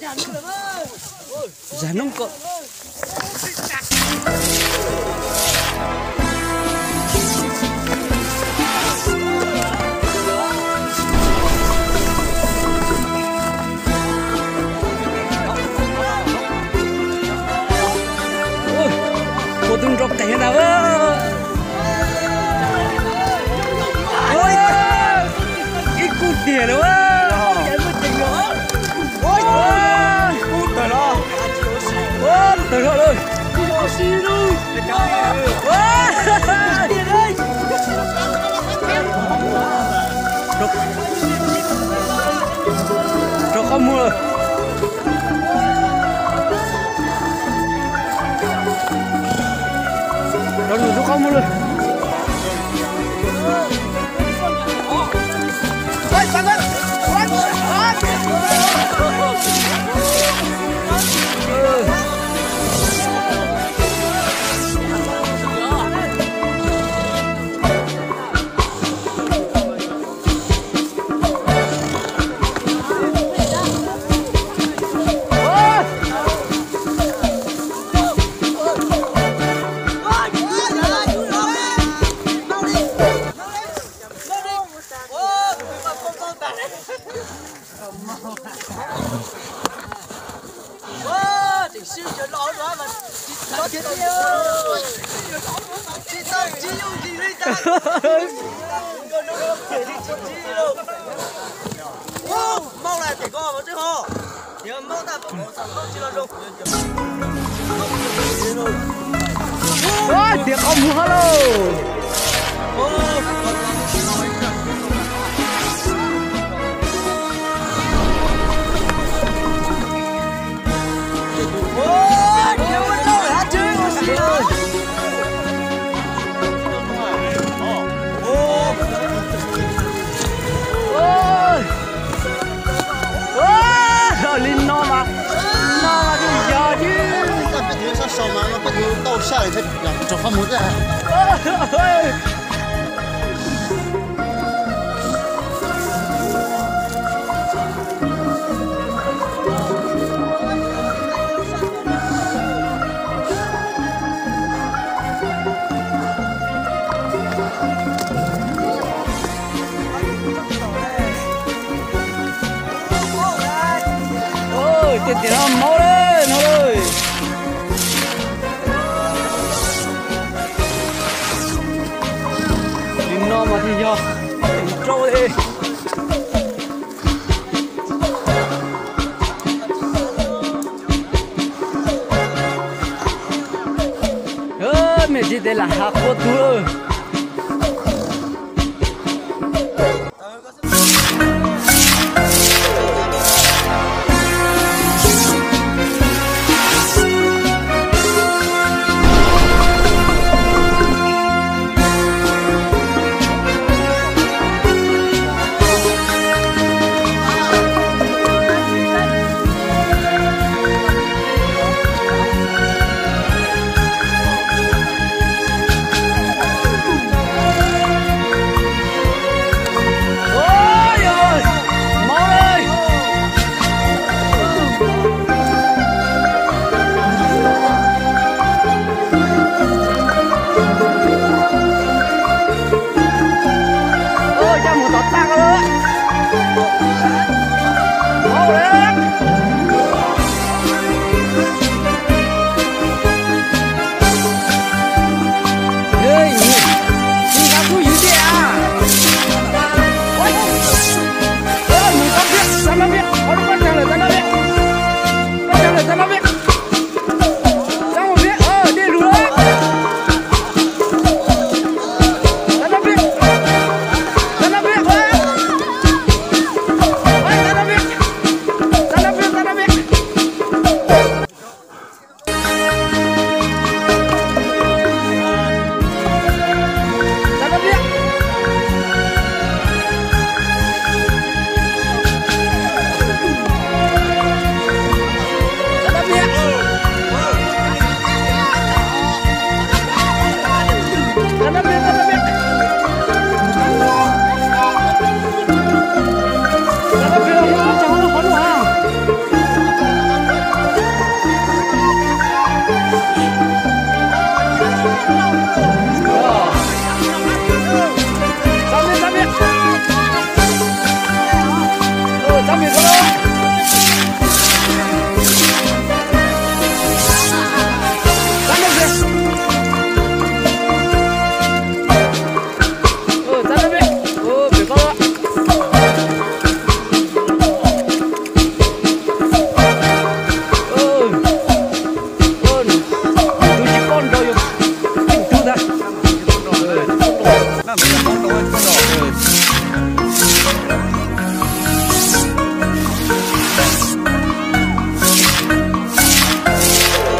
Zag noob ko. Ua tus nrov qees ntag. Ib kub tiag lawm. Kub tawg los, tawg los lawm. Rau qab muag lawm. Rau nws rau qab muag lawm. Tias qhov muag hab lauj. Li no mas, no mas twb yog twb. Peb tus sab sau mas no peb tus tau sab es rau qhov mus thiab. Tias tias no maub lawm no lawm. Li no mas thiaj yog rau li. Mej tsis tes lam hav qhua tug lawm.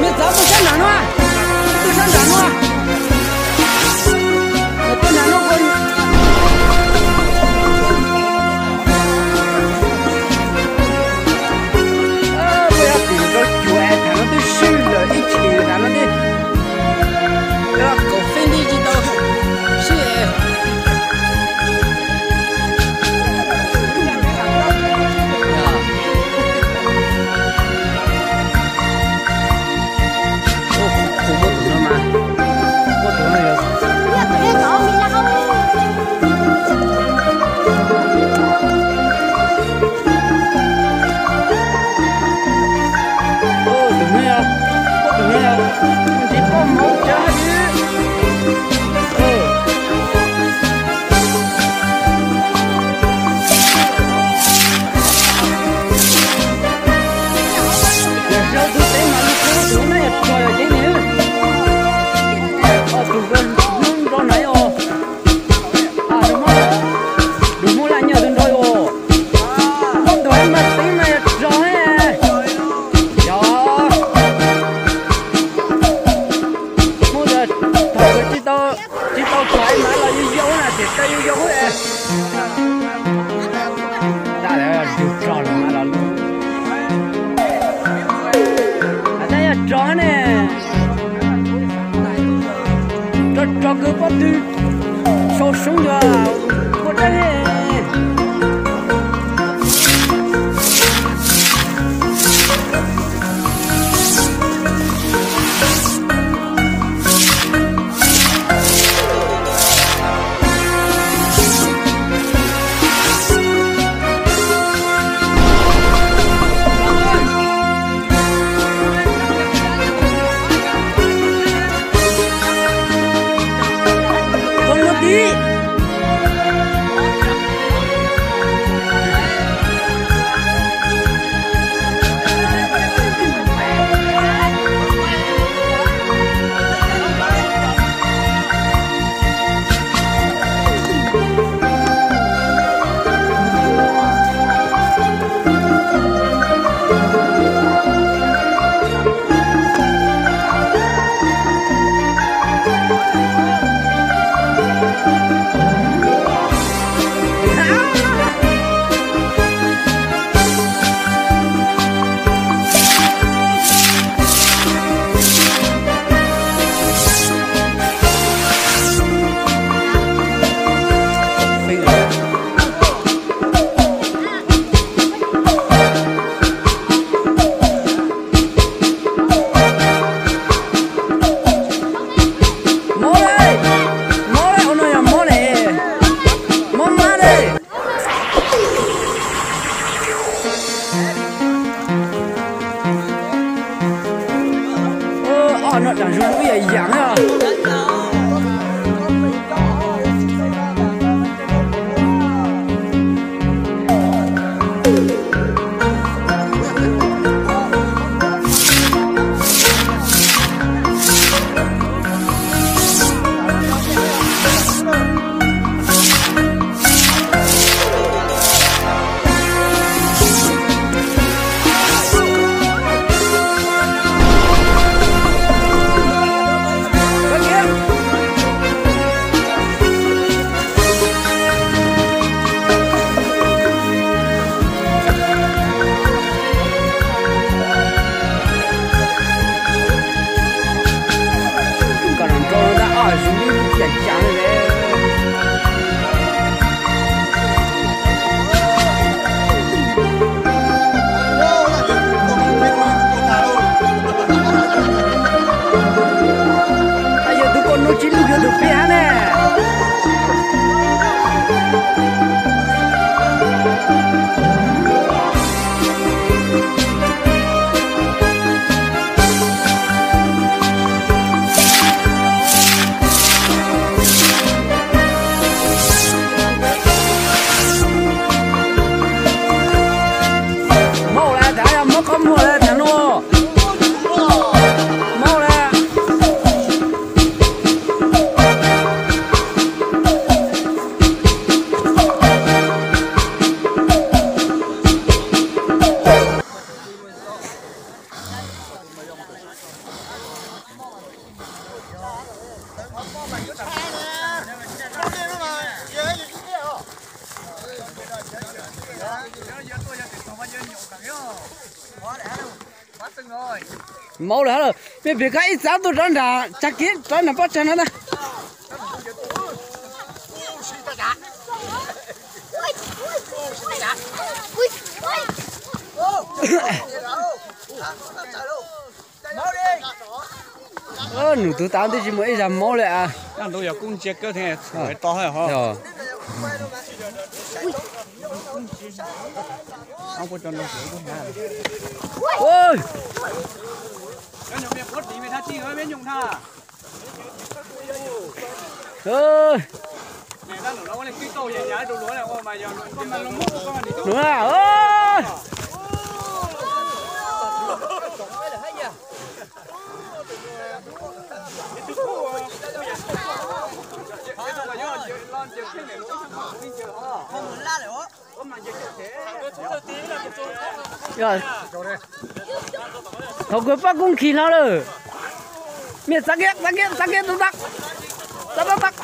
Mej txav mus sab nram no, tus sab nram no, tus nram no. Puas yog tim rau cuav es tham no twb swb lawm ib chim tham no twb kaum feeb nti tsis tau sib. Kuv muab tus no mas, muab tus no yog tus no yog, tus no yog ntsis poj mov tsav. Yog sau tus teeb mas lub kub tus no yog tso yog ceeb ni. Tus hnub nrau na os. Lus Hmoob Laj Nyoog tus nrau os. Muab tus mas teeb mas yog tso. Yog muab tus thaum tsis tau, tsis tau tso mas los yus yau na, ces tau yus yau. Tab lawv yug tso los mas los lub, tab yog tso ne. Tso, tso kws pob tw sau soob yog ua dab ne. Mob le, mob le, ua no yog mob le, mob mab le. Ob no dam zoo ib yam yam na. Qhov muag lawm thaum no. Maub lawm. Maub lawm hab. Peb pem kab ib txav tuaj rov nram tsag kiv rov nram pob tsag no ntag. Num tug tas tib si muaj ib zag maub li a. Ntu yog kub ntsia kawg thiab txhuam to ho. Thaum kawg pab kub khi hlo lawm. Mej txav kiag, txav kiag, txav kiag, txav tag, txav tag tag.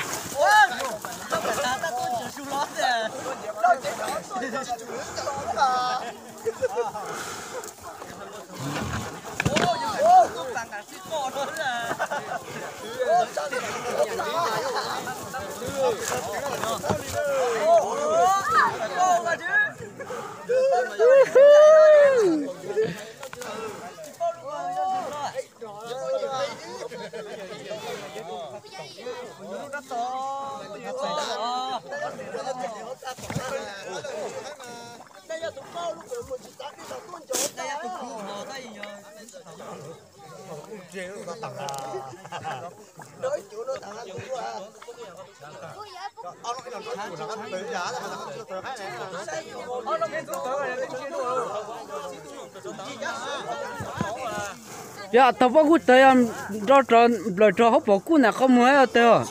Yog tau pob kub tawg yog nrog rau nplawm rau hauv paus kub ntawm qhov muag tawg.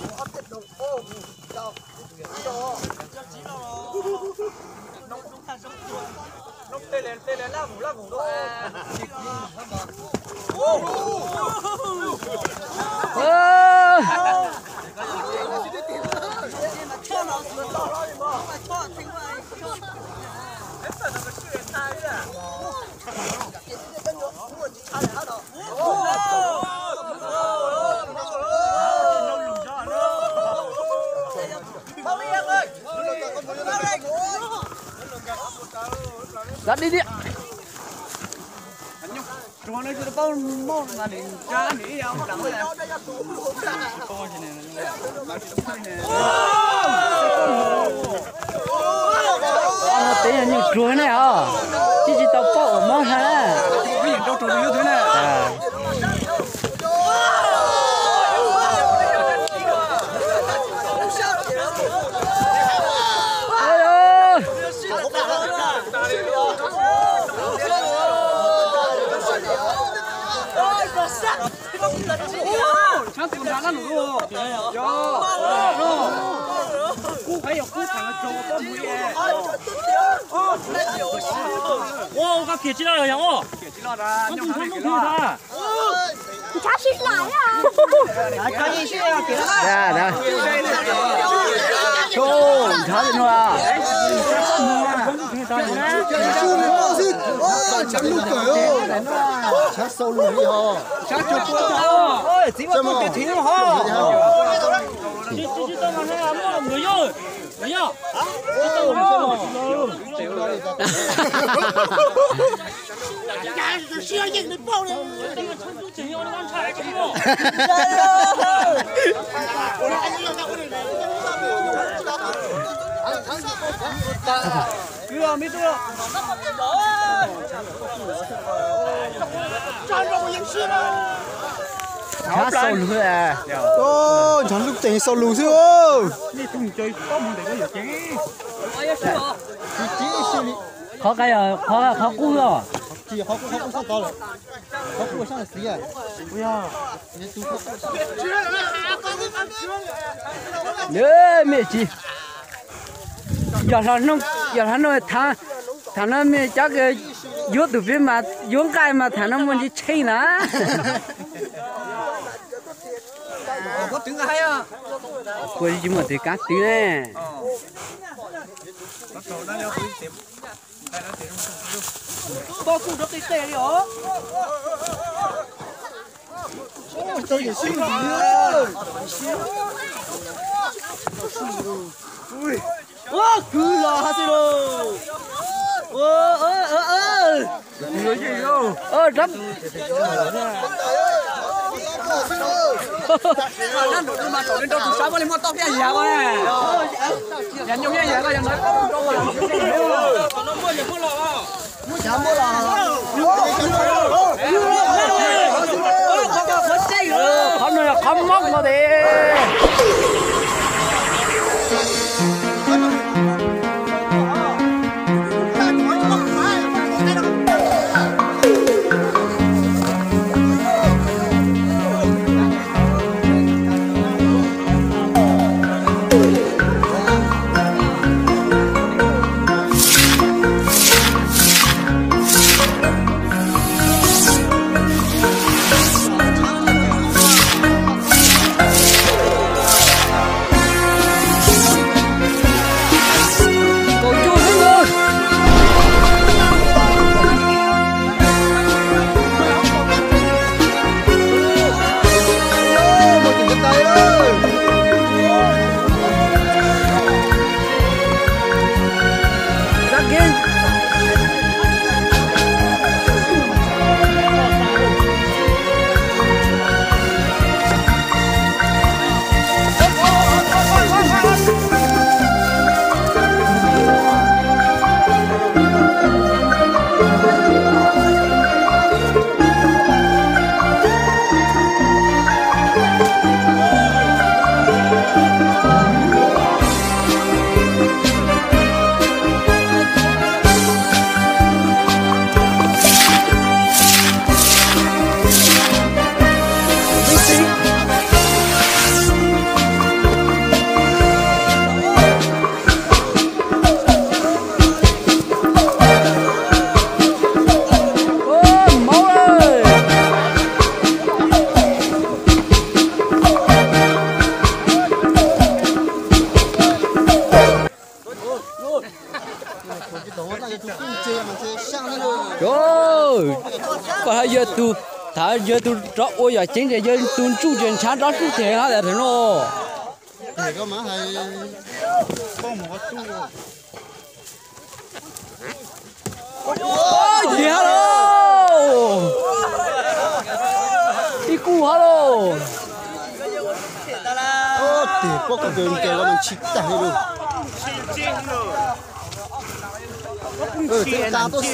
Txav dib dib. Peb yog nyuj ruag ne os, tib tsis tau paub ua mob hab. Ua koj kiag tsis loj yog ua. Ntshav li no. Txiv muaj tus tiv ho. Ntshav xaus lug. Ntshav lub tees xaus lug xwb. Qhov qub os. Lawv me tsis, yog hlo no tham no me cov yuav tus peb mas yuav nqaij mas tham no muaj ntsis tsheej na. Kuv tsis muaj tus kab twv ne. Kwv los hais tias los. Qhov no yog qhov mob nkaus tes. Koj yog tus, thaum yog tus rov ua yom ceev ces yog tus ntsuj ces ntshav nrov hlub ces hab tam no. Ib kuj hab lauj. Tes pob koj tus ncaws los ntshis tag li. Tuaj xiav koj.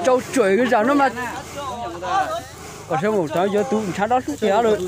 Tsau tsuam zam no mas. Kom sawv mus rov yuav tus ntshav nrov hlub tiag lawm.